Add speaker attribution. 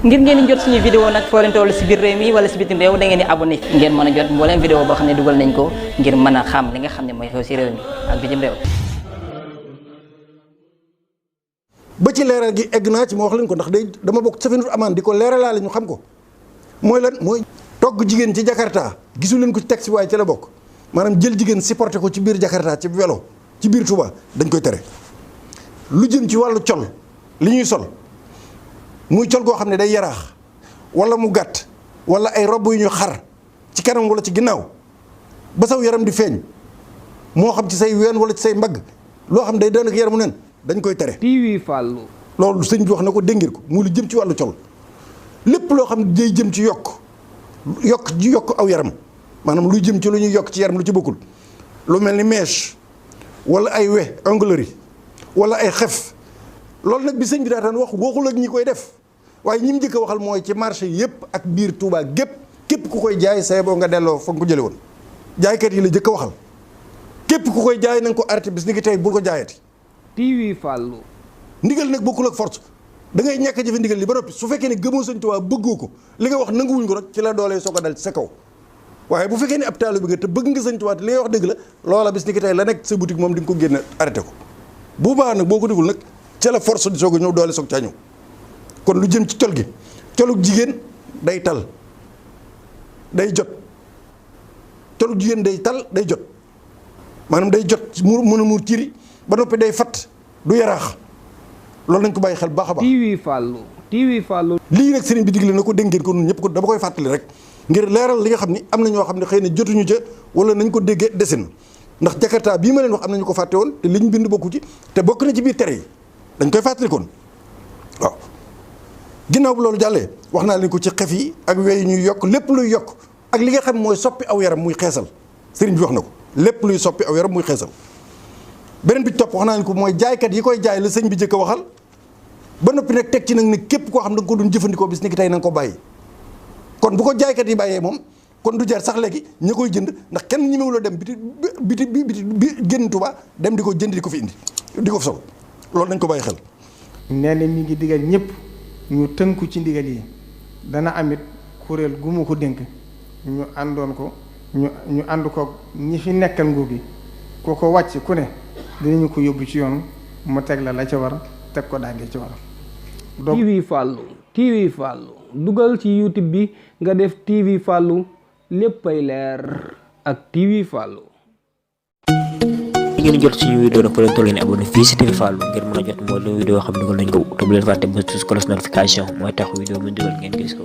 Speaker 1: ngir ngeen di jot suñu vidéo nag foo leen toll si biir réew mi wala si bitim réew da ngeen di abonné ngeen mën a jot mbooleem vidéo boo xam ne dugal nañ ko ngir mën a xam li nga xam ne mooy xew si réew mi ak bitim réew.
Speaker 2: ba ci leeral gi egg naa ci ma wax leen ko ndax dama bokk Safinatoul Amaan di ko leeralaale ñu xam ko mooy lan mooy togg jigéen ci Jakarta gisu leen ko ci taxi waaye ci la bokk maanaam jël jigéen supporté ko ci biir Jakarta ci vélo ci biir Touba dañ koy tere. lu jëm ci wàllu col li ñuy sol muy col goo xam ne day yaraax wala mu gàtt wala ay robb yu ñu xar ci kanam wala ci ginnaaw ba saw yaram di feeñ moo xam ci say ween wala ci say mbagg loo xam day doon ak yaramu neen dañ koy tere.
Speaker 3: TV Fallou.
Speaker 2: loolu sëñ bi wax na ko dégg ngeen ko muy lu jëm ci wàllu col lépp loo xam ne day jëm ci yokk aw yaram maanaam luy jëm ci lu ñuy yokk ci yaram lu ci bokkul lu mel ni mèche wala ay onglerie wala ay xef loolu nag bi sëñ bi daataan waxul ak ñi koy def waaye ñi mu njëkk a waxal mooy ci marché yëpp ak biir Touba gépp képp ku koy jaay say boo nga delloo fa nga ko jële woon jaaykat yi la jëkk a waxal képp ku koy jaay na nga ko arrêté bis ni ngi tey bul ko jaayati.
Speaker 3: TV Fallou.
Speaker 2: ndigal nag bokkul ak force da ngay ñàkk a jëfe ndigal li ba noppi su fekkee ne gëmoo sëñ Touba bëggoo ko li nga wax nanguwuñ ko nag ci la doolee soo ko dal ci sa kaw waaye bu fekkee ne ab taalibe bi nga te bëgg nga sëñ Touba te li ngay wax dëgg la loola bis ni ki tey la nekk sa boutique moom di nga ko génne arrêté ko bu baax nag boo ko deful nag ca la force di soog a ñëw doole soog caa ñëw kon lu jëm ci col gi colug jigéen day tal day jot colug jigéen day tal day jot maanaam day jot mu mën a muur ciri ba noppi day fat du yaraax loolu nañ ko bàyyi xel baax a baax.
Speaker 3: TV Fallou.
Speaker 2: lii nag sëriñ bi digle na ko dégg ngeen ko ñun ñëpp ko dama koy fàttali rek ngir leeral li nga xam ni am na ñoo xam ne xëy na jotuñu ca wala nañ ko déggee desin ndax Jakarta bii ma leen wax am nañu ko fàtte woon te liñ bind bokku ci te bokk na ci biir tere yi dañ koy fàttali kon waaw. ginnaaw bu loolu jàllee wax naa leen ko ci xef yi ak wey ñuy yokk lépp luy yokk ak li nga xam mooy soppi aw yaram muy xeesal sëriñ bi wax na ko lépp luy soppi aw yaram muy xeesal. beneen bi topp wax naa leen ko mooy jaaykat yi koy jaay la sëñ bi jëkk a waxal ba noppi nag teg ci nag ne képp koo xam da nga ko doon jëfandikoo bis ni ki tey na nga ko bàyyi kon bu ko jaaykat yi bàyyee moom kon du jar sax léegi ña koy jënd ndax kenn ñemewuloo dem biti génn Tuuba dem di ko jënd di ko fi indi di ko sol loolu nañ ko bàyyi xel.
Speaker 3: nee na mi ngi digal ñëpp ñu tënku ci ndigal yi dana amit kuréel gu mu ko dénk ñu àndoon ko ñu ànd ko ñi fi nekkal nguur gi ku ko wàcc ku ne dinañu ko yóbbu ci yoon mu teg la ca war teg ko daange ci war. TV Fallou dugal ci YouTube bi nga def TV Fallou léppay leer ak TV Fallou.
Speaker 4: ngeen jot suñu vidéo nag foo leen toll ngeen abonné fii si TV Fallou ngir mën a jot moo leen vidéo xam ne dugal nañ ko te bu leen fàtte ba cloche notification mooy tax vidéo mu dugal ngeen gis ko.